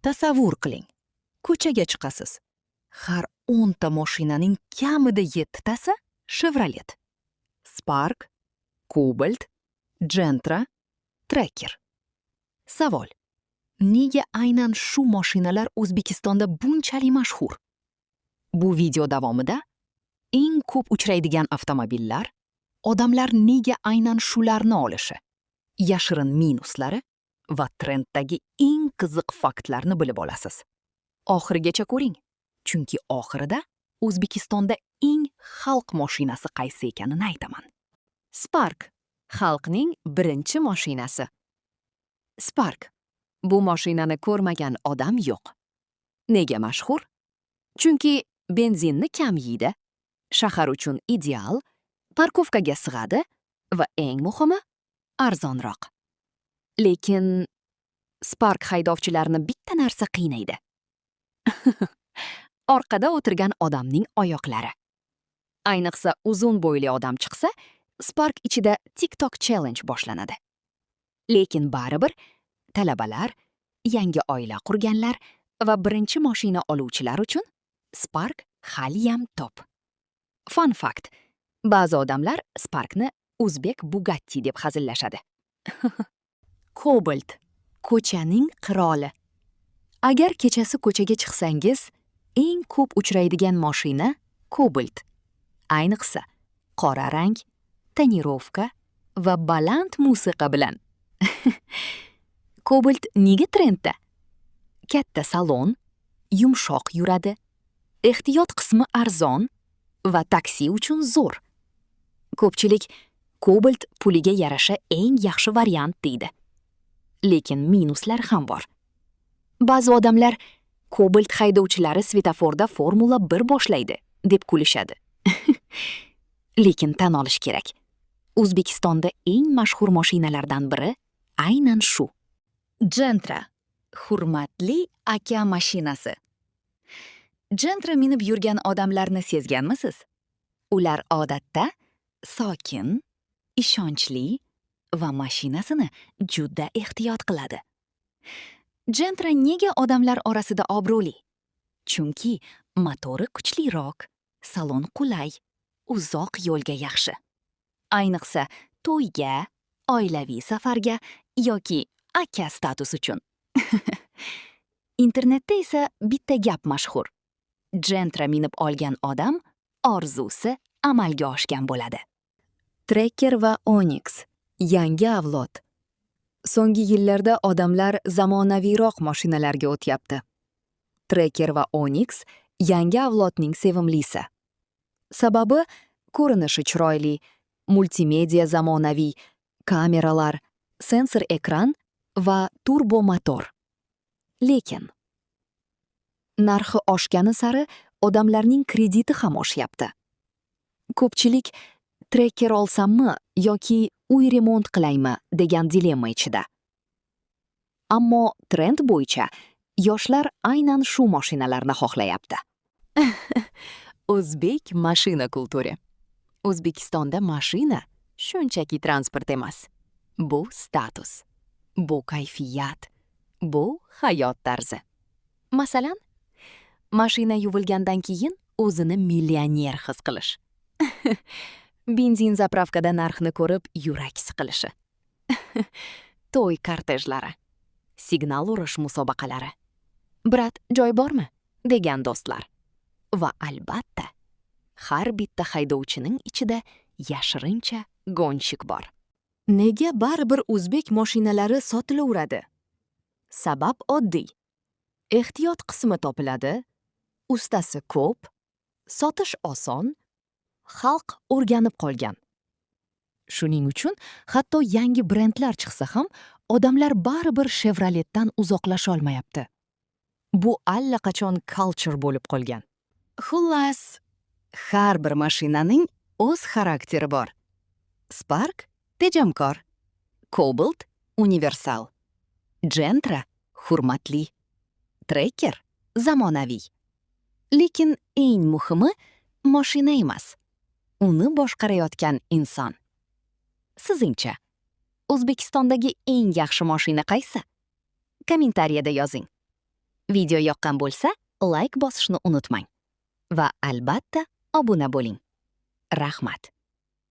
Tasavvur qiling. Ko'chaga chiqasiz. Har 10 ta mashinaning kamida 7 tasi Chevrolet. Spark, Cobalt, Gentra, Tracker. Savol: nega aynan shu mashinalar O'zbekistonda bunchalik mashhur? Bu video davomida eng ko'p uchraydigan avtomobillar, odamlar nega aynan shularni olishi, yashirin minuslari va trenddagi eng qiziq faktlarni bilib olasiz. Oxirigacha ko'ring, chunki oxirida O'zbekistonda eng xalq mashinasi qaysi ekanini aytaman. Spark — xalqning birinchi mashinasi. Spark. Bu mashinani ko'rmagan odam yo'q. Nega mashhur? Chunki benzinni kam yeydi, shahar uchun ideal, парковка ga sig'adi va eng muhimi, arzonroq. Lekin Spark haydovchilarini bitta narsa qiynaydi: orqada o'tirgan odamning oyoqlari. Ayniqsa uzun bo'yli odam chiqsa, Spark ichida TikTok challenge boshlanadi. Lekin baribir talabalar, yangi oila qurganlar va birinchi mashina oluvchilar uchun Spark haliyam top. Fun fact: ba'zi odamlar Sparkni o'zbek Bugatti deb hazillashadi. Cobalt — ko'chaning qiroli. Agar kechasi ko'chaga chiqsangiz, eng ko'p uchraydigan mashina Cobalt. Ayniqsa, qora rang, тонировка va baland musiqa bilan. Cobalt nega trendda? Katta salon, yumshoq yuradi, ehtiyot qismi arzon va taksi uchun zo'r. Ko'pchilik Cobalt puliga yarasha eng yaxshi variant deydi. Lekin minuslar ham bor. Ba'zi odamlar "Cobalt haydovchilari svetoforda Formula 1 boshlaydi" deb kulishadi. Lekin tan olish kerak, O'zbekistonda eng mashhur mashinalardan biri aynan shu. Gentra — hurmatli aka mashinasi. Gentra minib yurgan odamlarni sezganmisiz? Ular odatda sokin, ishonchli va mashinasini juda ehtiyot qiladi. Gentra nega odamlar orasida obro'li? Chunki motori kuchliroq, salon qulay, uzoq yo'lga yaxshi. Ayniqsa to'yga, oilaviy safarga yoki aka status uchun. Internetda esa bitta gap mashhur: Gentra minib olgan odam orzusi amalga oshgan bo'ladi. Tracker va Onix — yangi avlod. So'nggi yillarda odamlar zamonaviyroq mashinalarga o'tyapti. Tracker va Onix yangi avlodning sevimlisi. Sababi: ko'rinishi chiroyli, multimedia zamonaviy, kameralar, sensor ekran va turbo motor. Lekin narxi oshgani sari odamlarning krediti ham oshyapti. Ko'pchilik "Tracker olsammi yoki uy remont qilaymi" degan dilemma ichida. Ammo trend bo'yicha yoshlar aynan shu mashinalarni xohlayapti. O'zbek mashina культура. O'zbekistonda mashina shunchaki transport emas. Bu status, bu kayfiyat, bu hayot tarzi. Masalan, mashina yuvilgandan keyin o'zini millioner his qilish. Benzin заправка da narxni ko'rib yurak siqilishi. To'y kortejlari, signal urish musobaqalari. "Брат, joy bormi?" degan do'stlar. Va albatta, har bitta haydovchining ichida yashirincha гонщик bor. Nega baribir o'zbek mashinalari sotilaveradi? Sabab oddiy. Ehtiyot qismi topiladi, ustasi ko'p, sotish oson, xalq o'rganib qolgan. Shuning uchun hatto yangi brendlar chiqsa ham, odamlar baribir Chevroletdan uzoqlasholmayapti. Bu allaqachon culture bo'lib qolgan. Xullas, har bir mashinaning o'z xarakteri bor. Spark tejamkor, Cobalt universal, Gentra hurmatli, Tracker zamonaviy. Lekin eng muhimi mashina emas, uni boshqarayotgan inson. Sizningcha, O'zbekistondagi eng yaxshi mashina qaysi? Kommentariyada yozing. Video yoqqan bo'lsa, layk bosishni unutmang. Va albatta obuna bo'ling. Rahmat.